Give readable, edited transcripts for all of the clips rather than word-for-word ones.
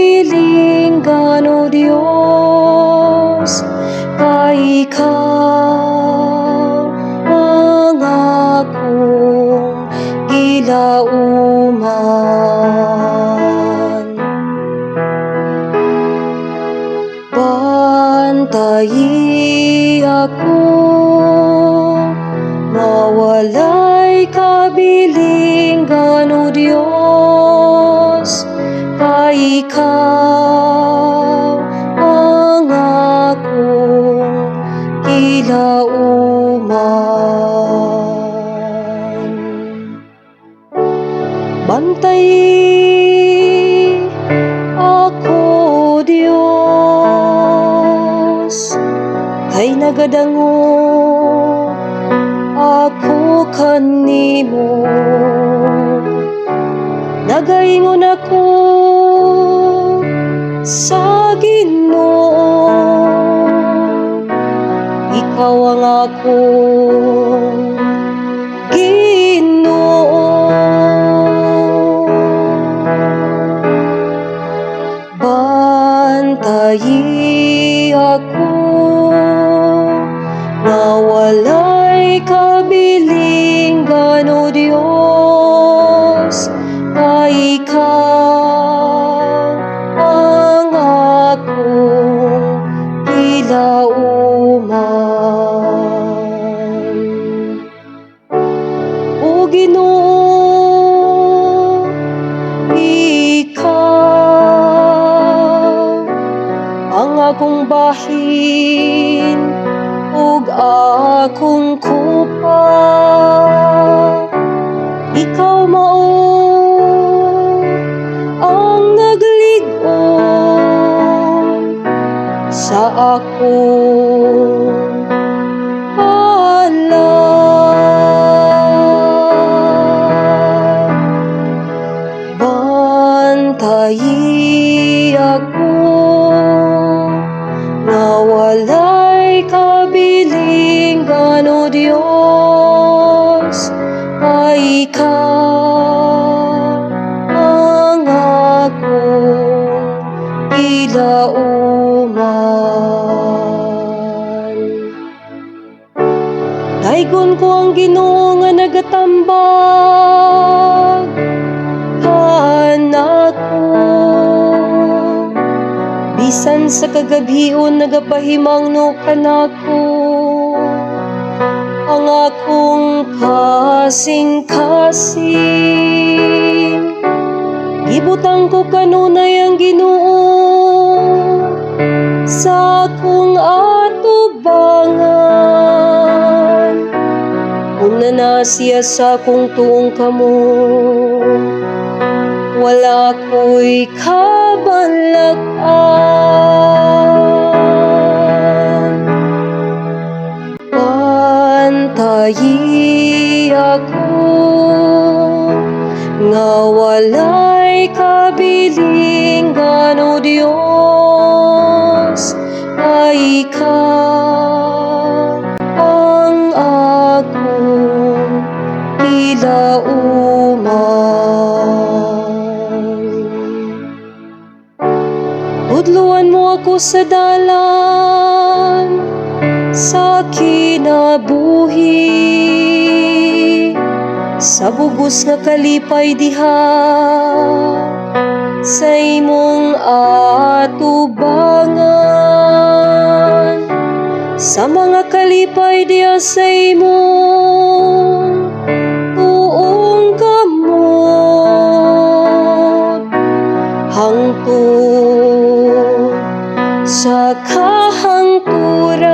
kabilingan, O Dios, kay ikaw ang akong gilauman. Bantayi ako nga walay kabilingan, O Dios, kay ikaw ang akong gilauman. Bantayi ako, Dios, kay nagadangop ako kanimo. Nagaingon ako sa Ginoo, "Ikaw ang akong Ginoo." Bantayi ako nga walay kabilingan, O Dios, kay ikaw ang akong gilauman. O Ginoo, ikaw ang akong bahin ug akong kupa. Ikaw mao ang naglig-on sa akong palad. Bantayi ako nga walay kabilingan, O Dios, kay ikaw ang akong gilauman. Daygon ko ang Ginoo nga nagatambag kanako. Bisan sa kagabhion, nagapahimangno kanako ang akong kasing-kasing. Gibutang ko kanunay ang Ginoo sa akong atubangan. Kung naa siya sa akong tuong kamot, wala ko'y kabalak-an. Bantayi ako nga walay kabilingan, O Dios, kay ikaw ang akong gilauman. Tudluan mo ako sa dalan sa kinabuhi, sa bugos nga kalipay diha sa imong atubangan, sa mga kalipay diha sa imong tuong kamot hangtod sa kahangturan.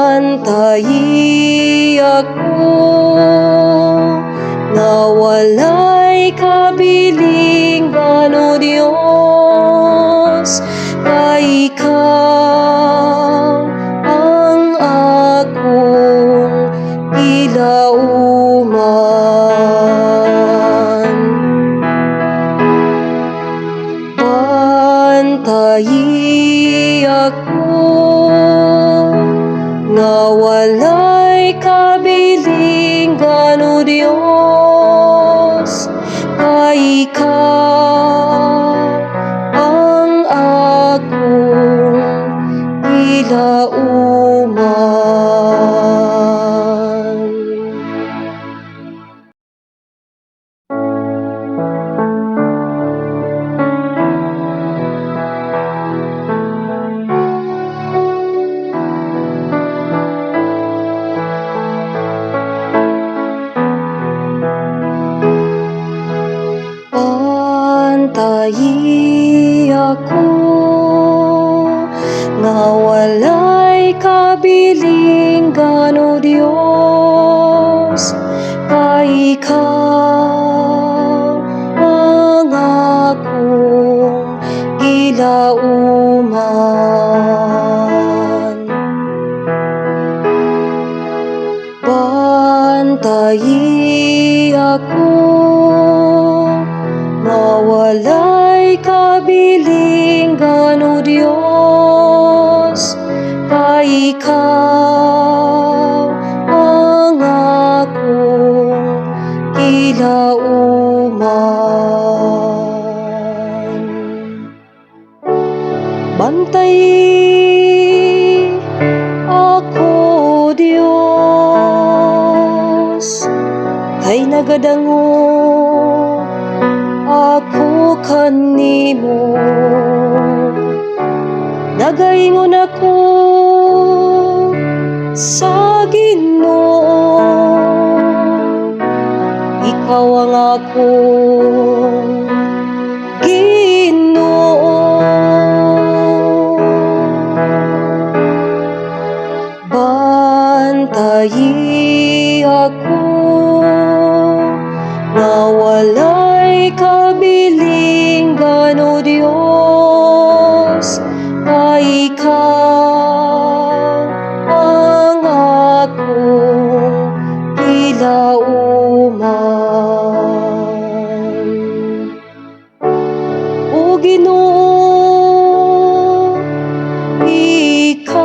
Bantayi ako nga walay kabilingan, O Dios, kay ikaw ang akong gilauman. Bantayi ako nga walay kabilingan, O Dios. Kay ikaw ang akong gilauman. Bantayi ako nga walay kabilinggan, O Dios, kay ikaw ang akong gilauman. Bantayi ako nga walay kabilinggan, O Dios, kay ikaw ang akong gilauman. Bantayi ako, Dios, kay nagadangop ako kanimo. Nagaingon ako sa Ginoo, "Ikaw ang akong Ginoo." Bantayi ako nga walay kabilinggan, O Dios, kay ikaw ang akong gilauman. O Ginoo, ikaw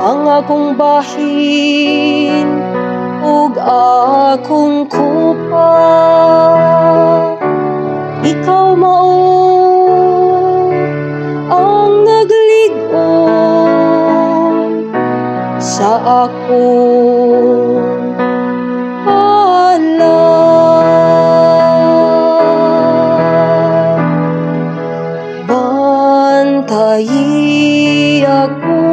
ang akong bahin ug akong kupa. Ikaw mao ang naglig-on sa akong palad. Bantayi ako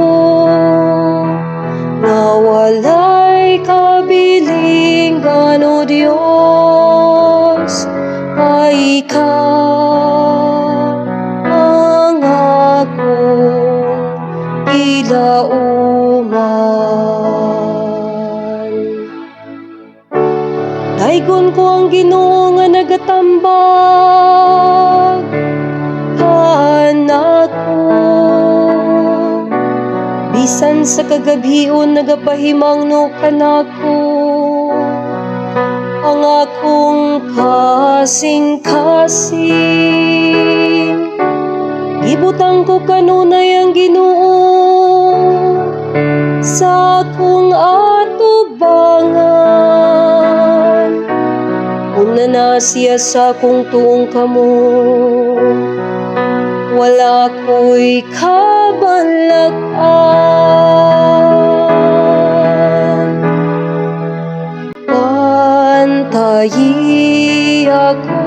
nga walay kabilinggan, O Dios, kay ikaw ang akong gilauman. Daygon ko ang Ginoo nga nagatambag kanako. Bisan sa kagabhion, nagapahimangno kanako ang akong kasing-kasing. Gibutang ko kanunay ang Ginoo sa akong atubangan. Una na siya sa akong tuong kamot, wala ko'y kabalak-an. Bantayi ako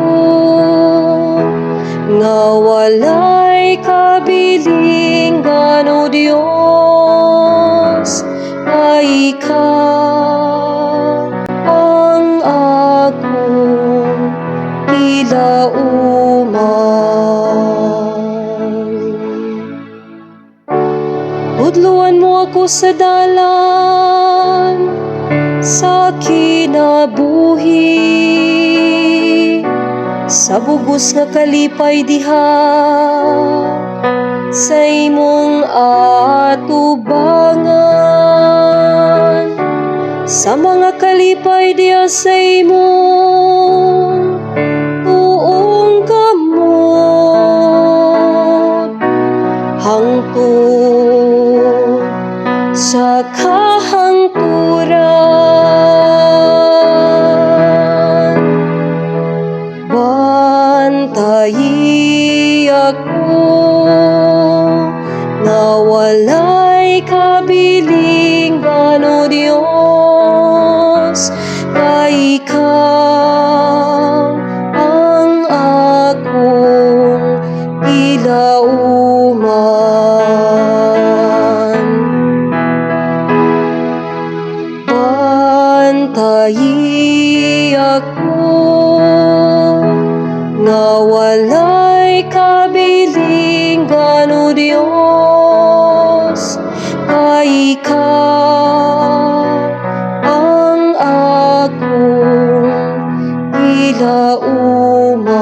nga walay kabilinggan, O Dios, kay ikaw ang akong gilauman. Tudluan mo ako sa dalan sa kinabuhi, sa bugos nga kalipay diha sa imong atubangan, sa mga kalipay diha sa imong tuong kamot hangtod sa kahangturan. Bantayi ako nga walay kabilingan, O Dios, kay ikaw ang akong gilauman. Bantayi ako nga walay kabilingan, O Dios, kay ikaw ang akong gilauman.